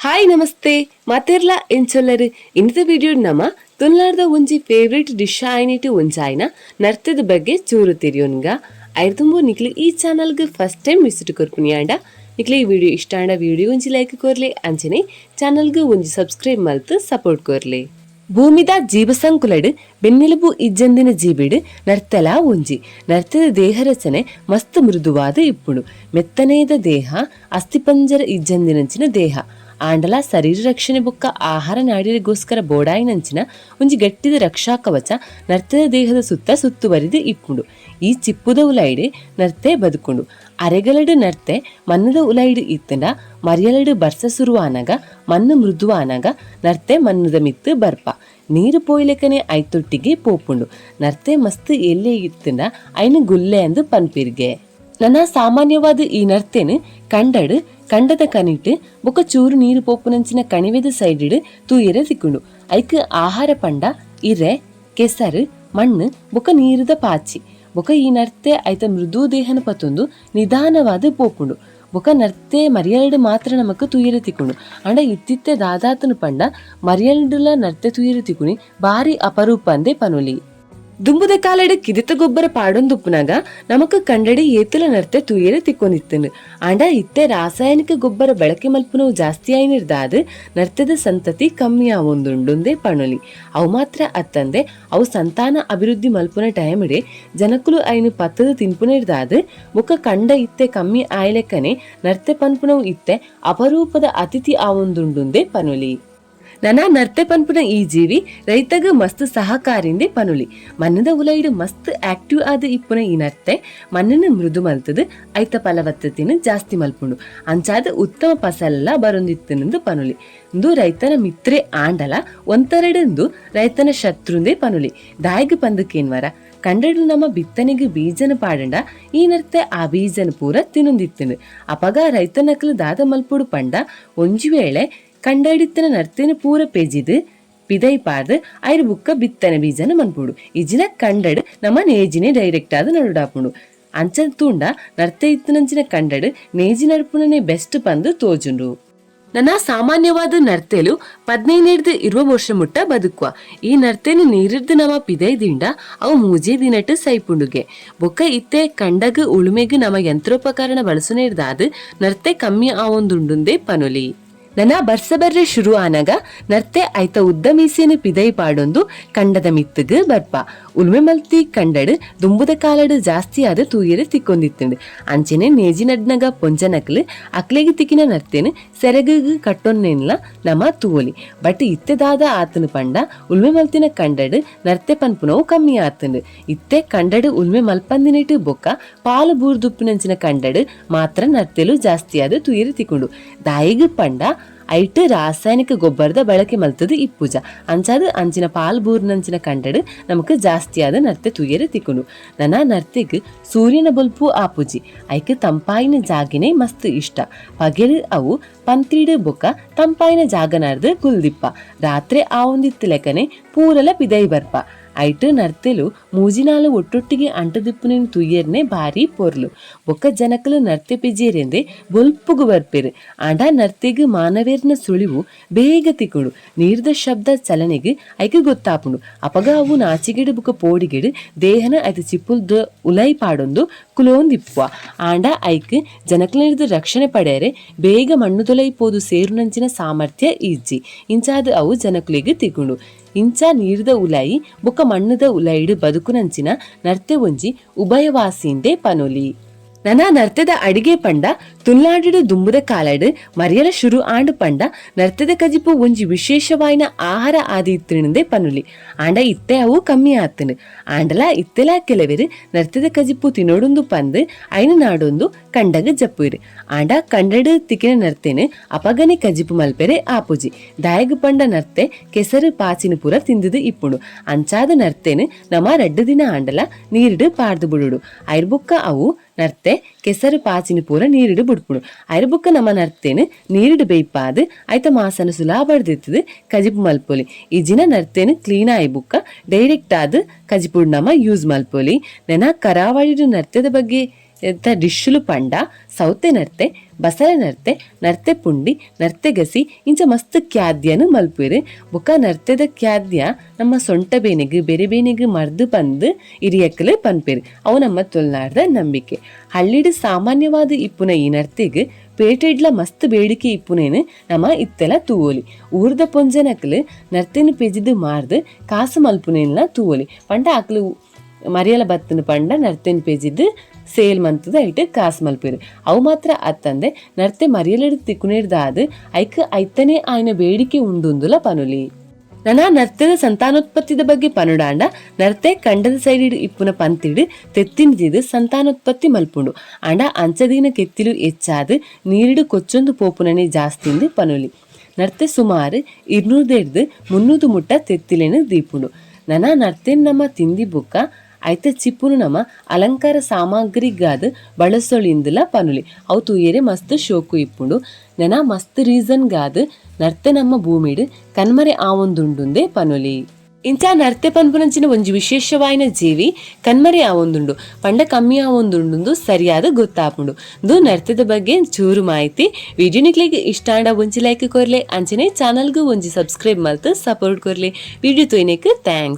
Hi namaste ಮಾತೆರ್ಲಾ ಎಂಚೊಲ್ಲರು ಇನ್ನದ video ನಮ ತುಳುನಾಡ್ದ ಒಂಜಿ ಫೇವರೇಟ್ ಡಿಶ್ ಆಯ್ನಿಟ್ಟು ಒಂಜಾಯ್ನ ನರ್ತದ ಬಗ್ಗೆ ಚೂರು ತಿರಿಯೋನ್ಗ. ಐರ್ದುಂಬು ನಿಕ್ಲು ಈ ಚಾನಲ್ಗೆ first time visit ಕೊರ್ಪುನಿ ಆಂಡ ನಿಕ್ಲೆ ಈ ವಿಡಿಯೋ ಇಷ್ಟ ಆಂಡ ವಿಡಿಯೋ ಒಂಜಿ ಲೈಕ್ ಕೊರ್ಲೆ, ಅಂಚನೆ ಚಾನಲ್ಗೆ ಒಂಜಿ ಸಬ್ಸ್ಕ್ರೈಬ್ ಮಲ್ತ್ ಸಪೋರ್ಟ್ ಕೊರ್ಲೆ. ಭೂಮಿದ ಜೀವಸಂಕುಲಡ್ ಬೆನ್ನೆಲುಬು ಇಜ್ಜಂದಿನ ಜೀವಿಡ್ ನರ್ತಲ ಒಂಜಿ. ನರ್ತದ ದೇಹ ರಚನೆ ಮಸ್ತ್ ಮೃದುವಾದ ಇಪ್ಪುಂಡು. ಮೆತ್ತನೆಯದ ದೇಹ, ಅಸ್ಥಿಪಂಜರ ಇಜ್ಜಂದಿನಂಚಿನ ದೇಹ ಆಂಡಲ ಶರೀರ ರಕ್ಷಣೆ ಬೊಕ್ಕ ಆಹಾರ ನಾಡಿಗೋಸ್ಕರ ಬೋಡಾಯಿನಂಚಿನ ಒಂಜಿ ಗಟ್ಟಿದ ರಕ್ಷಾ ಕವಚ ನರ್ತದ ದೇಹದ ಸುತ್ತ ಸುತ್ತುವರಿದು ಇಪ್ಪುಂಡು. ಈ ಚಿಪ್ಪುದ ಉಲೈಡ್ ನರ್ತೆ ಬದುಕುಂಡು. ಅರೆಗಲಡು ನರ್ತೆ ಮನ್ನದ ಉಲೈಡ್ ಇತ್ತಂಡ ಮರಿಯಲಡು ಬರ್ಸ ಸುರುವಾನಗ, ಮಣ್ಣು ಮೃದುವಾನಗ ನರ್ತೆ ಮಣ್ಣದ ಮಿತ್ತು ಬರ್ಪ ನೀರು ಪೋಯ್ಲೆಕನೆ ಐತೊಟ್ಟಿಗೆ ಪೋಪುಂಡು. ನರ್ತೆ ಮಸ್ತ್ ಎಲ್ಲೆ ಇತ್ತಂಡ ಐನು ಗುಲ್ಲೆ ಅಂದು ಪನ್ಪಿರ್ಗೆ. ನನ ಸಾಮಾನ್ಯವಾದ ಈ ನರ್ತೆನ್ ಕಂಡಡ್, ಕಂಡದ ಕನಿಟ್ ಬೊಕ ಚೂರು ನೀರು ಪೋಪುನಂಚಿನ ಕಣಿವೆದ ಸೈಡ್ ತೂಯೆರೆ ತಿಕ್ಕುಂಡು. ಐಕ್ ಆಹಾರ ಪಂಡ ಇರೆ, ಕೆಸರು, ಮಣ್ಣು ಬೊಕ ನೀರುದ ಪಾಚಿ. ಬೊಕ ಈ ನರ್ತೆ ಐತ ಮೃದು ದೇಹನ ಪತ್ತೊಂದು ನಿಧಾನವಾದ ಪೋಪುಂಡು. ಬೊಕ ನರ್ತೆ ಮರಿಯಲ್ಡ್ ಮಾತ್ರ ನಮಕ್ ತೂಯೆರೆ ತಿಕ್ಕುಂಡು. ಆಂಡ ಇತ್ತಿತ್ತೆ ದಾದಾತನು ಪಂಡ ಮರಿಯಲ್ಡುಲ ನರ್ತೆ ತೂಯೆರೆ ತಿಕ್ಕುನಿ ಬಾರಿ ಅಪರೂಪ ಅಂದೆ ಪನೊಲಿ. ದುಂಬುದ ಕಾಲಡ್ ಕಿದಿತ ಗೊಬ್ಬರ ಪಾಡೊಂದುಪ್ಪುನಗ ನಮಕ್ ಕಂಡಡಿ ಏತುಲ ನರ್ತೆ ತೂಯೆರೆ ತಿಕ್ಕೊಂದಿತ್ತುಂಡು. ಆಂಡ ಇತ್ತೆ ರಾಸಾಯನಿಕ ಗೊಬ್ಬರ ಬಳಕೆ ಮಲ್ಪುನವು ಜಾಸ್ತಿ ಆಯ್ನಿರ್ದಾದ್ ನರ್ತೆದ ಸಂತತಿ ಕಮ್ಮಿ ಆವೊಂದುಂಡುಂದೇ ಪಣೊಲಿ. ಅವು ಮಾತ್ರ ಅತ್ತಂದೆ ಅವು ಸಂತಾನ ಅಭಿವೃದ್ಧಿ ಮಲ್ಪುನ ಟೈಮಿಡೆ ಜನಕುಲು ಐನು ಪತ್ತದ ತಿನ್ಪುನಿರ್ದಾದ್ ಬೊಕ್ಕ ಕಂಡ ಇತ್ತೆ ಕಮ್ಮಿ ಆಯ್ಲೆಕ್ಕನೆ ನರ್ತೆ ಪನ್ಪುನವು ಇತ್ತೆ ಅಪರೂಪದ ಅತಿಥಿ ಆವೊಂದುಂಡುಂದೇ ಪನೊಲಿ. ನನ ನರ್ತೆ ಪನ್ಪುನ ಈ ಜೀವಿ ರೈತಗ ಮಸ್ತ್ ಸಹಕಾರಿಂದೆ ಪನುಲಿ. ಮಣ್ಣದ ಉಲೈಡ್ ಮಸ್ತ್ ಆಕ್ಟಿವ್ ಆದ ಇಪ್ಪುನ ಈ ನರ್ತೆ ಮಣ್ಣನ್ನು ಮೃದು ಮಲ್ತದು ಐತ ಫಲವತ್ತತೆನ ಜಾಸ್ತಿ ಮಲ್ಪುಂಡು. ಅಂಚಾದ ಉತ್ತಮ ಫಸಲೆಲ್ಲ ಬರೊಂದಿತ್ತುಂದು ಪನುಲಿ. ಇಂದು ರೈತನ ಮಿತ್ರೆ ಆಂಡಲ ಒಂತರಡೆಂದು ರೈತನ ಶತ್ರುಂದೇ ಪನುಲಿ. ದಾಯಿಗ್ ಪಂದಕೇನ್ವರ, ಕಂಡಡು ನಮ್ಮ ಬಿತ್ತನೆಗೆ ಬೀಜನ ಪಾಡಂಡ ಈ ನರ್ತೆ ಆ ಬೀಜನ ಪೂರ ತಿನ್ನುಂದಿತ್ತುಂಡು. ಅಪಗ ರೈತನಕ್ಲು ದಾದ ಮಲ್ಪುಡು ಪಂಡ, ಒಂಜಿ ವೇಳೆ ಕಂಡಡಿತ್ತನ ನರ್ತೇನ ಪೂರ ಪೆಜಿದು ಪಿದೈ ಪಾರ್ದು ಐರು ಬುಕ್ಕ ಬಿತ್ತನೆ ಬೀಜನ ಮನ್ಪುಡು. ಇಜಿನ ಕಂಡಡ್ ನಮ್ಮ ನೇಜಿನೆ ಡೈರೆಕ್ಟ್ ಆದ್ ನಡುಡಾಪುಂಡು. ಅಂಚ ತೂಂಡ ನರ್ತೆ ಇತ್ತನಂಚಿನ ಕಂಡಡ್ ನೇಜಿ ನಡ್ಪುನನೆ ಬೆಸ್ಟ್ ಪಂದು ತೋಜುಂಡು. ನನ್ನ ಸಾಮಾನ್ಯವಾದ ನರ್ತೆಲು 15 20 ವರ್ಷ ಮುಟ್ಟ ಬದುಕುವ. ಈ ನರ್ತೆನು ನೀರಿರ್ದು ನಮ ಪಿದೈ ದಿಂಡ ಅವು ಮೂಜೇ ದಿನಟ್ ಸೈಪುಂಡುಗೆ. ಬೊಕ್ಕ ಇತ್ತೆ ಕಂಡಗ್ ಉಳುಮೆಗ್ ನಮ ಯಂತ್ರೋಪಕರಣ ಬಳಸುನೇರ್ದಾದ್ ನರ್ತೆ ಕಮ್ಮಿ ಆವೊಂದುಂಡುಂದೇ ಪನೊಲಿ. ನನ ಬರ್ಸ ಬರ್ರೆ ಶುರು ಆನಗ ನರ್ತೆ ಐತ ಉದ್ದ ಮೀಸೆನು ಪಿದೈ ಪಾಡೊಂದು ಕಂಡದ ಮಿತ್ತಗ್ ಬರ್ಪ. ಉಲ್ಮೆ ಮಲ್ತಿ ಕಂಡಡ್ ದುಂಬುದ ಕಾಲಡ್ ಜಾಸ್ತಿ ಆದ ತೂಯೆರೆ ತಿಕ್ಕೊಂದಿತ್ತುಂಡು. ಅಂಚೆನೆ ನೇಜಿ ನಡ್ನಗ ಪೊಂಜನಕ್ಲು ಅಕ್ಲೆಗ್ ತಿಕ್ಕಿನ ನರ್ತೆನ್ ಸೆರಗುಗ್ ಕಟ್ಟೊನ್ನೆನ್ಲ ನಮ ತೂವೊಲಿ. ಬಟ್ ಇತ್ತೆ ದಾದ ಆತನು ಪಂಡ, ಉಲ್ಮೆ ಮಲ್ತಿನ ಕಂಡಡ್ ನರ್ತೆ ಪನ್ಪುನವು ಕಮ್ಮಿ ಆತುಂಡು. ಇತ್ತೆ ಕಂಡಡ್ ಉಲ್ಮೆ ಮಲ್ಪಂದಿನೆಟ್ ಬೊಕ್ಕ ಪಾಲು ಬೂರ್ದುಪ್ಪಿನಂಚಿನ ಕಂಡಡ್ ಮಾತ್ರ ನರ್ತೆಲು ಜಾಸ್ತಿ ಆದ ತೂಯೆರೆ ತಿಕ್ಕುಂಡು. ದಾಯಿಗ್ ಪಂಡ ಐಟ್ ರಾಸಾಯನಿಕ ಗೊಬ್ಬರದ ಬಳಕೆ ಮಲ್ತದು ಇಪ್ಪುಜ. ಅಂಚಾದ ಅಂಚಿನ ಪಾಲ್ ಬೂರ್ನಂಚಿನ ಕಂಡಡ್ ನಮಕ್ ಜಾಸ್ತಿ ಆದ ನರ್ತೆ ತೂಯೆರೆ ತಿಕ್ಕುಂಡು. ನನ ನರ್ತೆಗ್ ಸೂರ್ಯನ ಬೊಲ್ಪು ಆಪುಜಿ. ಐಕ್ ತಂಪಾಯಿನ ಜಾಗಿನೇ ಮಸ್ತ್ ಇಷ್ಟ. ಪಗೆಲ್ ಅವು ಪಂತ್ರಿಡ್ ಬೊಕ್ಕ ತಂಪಾಯಿನ ಜಾಗನಾರ್ದು ಕುಲ್ದಿಪ್ಪ. ರಾತ್ರಿ ಆವೊಂದಿತ್ತು ಲೆಕ್ಕನೆ ಪೂರಲ ಪಿದೈ ಬರ್ಪ. ಐಟ್ ನರ್ತೆಲು ಮೂಜಿನಾಲು ಒಟ್ಟೊಟ್ಟಿಗೆ ಅಂಟದಿಪ್ಪುನೆನ್ ತುಯ್ಯರ್ನೆ ಭಾರಿ ಪೊರ್ಲು. ಬೊಕ್ಕ ಜನಕಲು ನರ್ತೆ ಪಿಜೇರೆಂದೆ ಬೊಲ್ಪುಗು ಬರ್ಪೆರು. ಆಂಡ ನರ್ತೆಗ್ ಮಾನವೇರ್ನ ಸುಳಿವು ಬೇಗ ತಿಕ್ಕುಂಡು. ನೀರ್ದ ಶಬ್ದ ಚಲನೆಗ್ ಐಕ್ ಗೊತ್ತಾಪುಂಡು. ಅಪಗ ಅವು ನಾಚಿಗೆಡು ಬೊಕ್ಕ ಪೋಡಿಗೆಡು ದೇಹನ ಐತ ಚಿಪ್ಪುಲ್ದ ಉಲೈ ಪಾಡೊಂದು ಕುಲೋಂದಿಪ್ಪುವ. ಆಂಡ ಐಕ್ ಜನಕುಲೆರ್ದ್ ರಕ್ಷಣೆ ಪಡೆಯರೆ ಬೇಗ ಮಣ್ಣುದೊಲೈ ಪೋದು ಸೇರುನಂಚಿನ ಸಾಮರ್ಥ್ಯ ಇಜ್ಜಿ. ಇಂಚಾದ್ ಅವು ಜನಕುಲೆಗ್ ತಿಕ್ಕುಂಡು. ಇಂಚ ನೀರ್ದ ಉಲಾಯಿ ಬೊಕ್ಕ ಮಣ್ಣುದ ಉಲಾಯಿಡ್ ಬದುಕುನಂಚಿನ ನರ್ತೆ ಒಂಜಿ ಉಭಯವಾಸಿಂದೆ ಪನೊಲಿ. ನನ ನರ್ತೆದ ಅಡಿಗೆ ಪಂಡ, ತುಳುನಾಡು ದುಂಬುದ ಕಾಲಡ್ ಮರಿಯಲ ಶುರು ಆಂಡ್ ಪಂಡ ನರ್ತೆದ ಕಜಿಪು ಒಂಜಿ ವಿಶೇಷವಾಯಿನ ಆಹಾರ ಆದಿ ಇತ್ತಿನಂದೆ ಪನುಲಿ. ಆಂಡ ಇತ್ತೆ ಅವು ಕಮ್ಮಿ ಆತನು. ಆಂಡಲ ಇತ್ತೆಲ ಕೆಲವೆರು ನರ್ತೆದ ಕಜಿಪು ತಿನ್ನೋಡುಂದು ಪಂದ್ ಐನ ನಾಡೊಂದು ಕಂಡಗ ಜಪ್ಪುಯಿರು. ಆಂಡ ಕಂಡಡ್ ತಿಕ್ಕಿನ ನರ್ತೆನ್ ಅಪಗನೆ ಕಜಿಪು ಮಲ್ಪೆರೆ ಆಪುಜಿ. ದಾಯಗ್ ಪಂಡ ನರ್ತೆ ಕೆಸರು ಪಾಚಿನ ಪೂರ ತಿಂದಿದು ಇಪ್ಪುಂಡು. ಅಂಚಾದ ನರ್ತೆನ್ ನಮ ರಡ್ಡು ದಿನ ಆಂಡಲ ನೀರಿಡು ಪಾರ್ದು ಬುಡುಡು. ಐರ್ಬೊಕ್ಕ ಅವು ನರ್ತೆ ಕೆಸರು ಪಾಚಿನ ಪೂರ ನೀರಿಡು ಬುಡ್ಪುಂಡು. ಐರ್ಬೊಕ್ಕ ನಮ ನರ್ತೆನ್ ನೀರಿಡು ಬೇಯ್ಪಾದ್ ಐತ ಮಾಸನ ಸುಲಾ ಬಡ್ದಿತ್ತದು ಕಜಿಪು ಮಲ್ಪೊಲಿ. ಈ ಜಿನ ನರ್ತೆನ್ ಕ್ಲೀನ್ ಆಯಿ ಬುಕ್ಕ ಡೈರೆಕ್ಟ್ ಆದ್ ಕಜಿಪುಡ್ ನಮ ಯೂಸ್ ಮಲ್ಪೊಲಿ. ನೆನ ಕರಾವಳಿಡು ನರ್ತೆದ ಬಗ್ಗೆ ಡಿಶ್ಲು ಪಂಡ ಸೌತೆ ನರ್ತೆ, ಬಸಳೆ ನರ್ತೆ, ನರ್ತೆ ಪುಂಡಿ, ನರ್ತೆ ಗಸಿ ಇಂಚ ಮಸ್ತ್ ಕ್ಯಾದ್ಯನ್ ಮಲ್ಪುವೆರ್. ಬೊಕ್ಕ ನರ್ತೆದ ಕ್ಯಾದ್ಯ ನಮ್ಮ ಸೊಂಟ ಬೇನೆಗ್, ಬೇರೆ ಬೇನೆಗ್ ಮರ್ದ್ ಪಂದ್ ಹಿರಿಯಕ್ಲು ಪನ್ಪೆರ್. ಅವು ನಮ್ಮ ತುಳುನಾಡ್ದ ನಂಬಿಕೆ. ಹಳ್ಳಿಡ್ ಸಾಮಾನ್ಯವಾದ್ ಇಪ್ಪುನ ಈ ನರ್ತೆಗ್ ಪೇಟೆಡ್ಲ ಮಸ್ತ್ ಬೇಡಿಕೆ ಇಪ್ಪುನೇನ್ ನಮ ಇತ್ತೆಲ ತೂವೊಲಿ. ಊರ್ದ ಪೊಂಜನಕ್ಲು ನರ್ತೆನ್ ಪೆಜಿದ್ ಮಾರ್ದ್ ಕಾಸ್ ಮಲ್ಪುನೇನ್ಲ ತೂವೊಲಿ. ಪಂಡ ಅಕ್ಲು ಮರಿಯಲ ಬತ್ತುಂಡು ಪಂಡ ನರ್ತೆನ್ ಪೆಜಿದ್ ಸೇಲ್ ಮಂತುದು ಐಟ್ ಕಾಸ್ ಮಲ್ಪುವೆರ್. ಅವು ಮಾತ್ರ ಅತ್ತಂದೆ ನರ್ತೆ ಮರಿಯಲಡ್ ತಿಕ್ಕುನೆಡ್ದಾದ್ ಐಕ್ ಐತನೇ ಆಯಿನ ಬೇಡಿಕೆ ಉಂಡುಂದುಲ ಪನೊಲಿ. ನನ ನರ್ತೆದ ಸಂತಾನೋತ್ಪತ್ತಿದ ಬಗ್ಗೆ ಪನೊಡಾಂಡ, ನರ್ತೆ ಕಂಡದ ಸೈಡ್ ಇಪ್ಪುನ ಪಂತಿಡ್ ತೆತ್ತಿನ್ ದೀದ್ ಸಂತಾನೋತ್ಪತ್ತಿ ಮಲ್ಪುಂಡು. ಆಂಡ ಅಂಚದೀನ ಕೆತ್ತಿಲು ಎಚ್ಚಾದ್ ನೀರ್ಡ್ ಕೊಚ್ಚೊಂದು ಪೋಪುನನೆ ಜಾಸ್ತಿಂದ್ ಪನೊಲಿ. ನರ್ತೆ ಸುಮಾರ್ 200ರ್ದ್ 300 ಮುಟ್ಟ ತೆತ್ತಿಲೆನ್ ದೀಪುಂಡು. ನನ ನರ್ತೆನ್ ನಮ ತಿಂದಿ ಬೊಕ್ಕ ಐತ ಚಿಪ್ಪುನು ನಮ ಅಲಂಕಾರ ಸಾಮಗ್ರಿಗಾದ್ ಬಳಸೊಳಿಂದುಲ ಪನೊಲಿ. ಅವು ತೂಯೆರೆ ಮಸ್ತ್ ಶೋಕು ಇಪ್ಪುಂಡು. ನನ ಮಸ್ತ್ ರೀಸನ್ ಗಾದ್ ನರ್ತೆ ನಮ್ಮ ಭೂಮಿಡ್ ಕಣ್ಮರೆ ಆವೊಂದುಂಡುಂದೇ ಪನೊಲಿ. ಇಂಚ ನರ್ತೆ ಪನ್ಪುನಂಚಿನ ಒಂಜಿ ವಿಶೇಷವಾಯಿನ ಜೀವಿ ಕಣ್ಮರೆ ಆವೊಂದುಂಡು ಪಂಡ ಕಮ್ಮಿ ಆವೊಂದುಂಡು ಸರಿಯಾದ ಗೊತ್ತಾಪುಂಡು. ಇಂದು ನರ್ತೆದ ಬಗ್ಗೆ ಚೂರು ಮಾಹಿತಿ. ವಿಡಿಯೋ ನಿಕ್ಲೆಗ್ ಇಷ್ಟ ಆಂಡ ಒಂಜಿ ಲೈಕ್ ಕೊರ್ಲೆ, ಅಂಚನೆ ಚಾನಲ್ಗ್ ಒಂಜಿ ಸಬ್ಸ್ಕ್ರೈಬ್ ಮಲ್ತ್ ಸಪೋರ್ಟ್ ಕೊರ್ಲೆ. ವಿಡಿಯೋ ತೂಯಿನೆಕ್ thanks.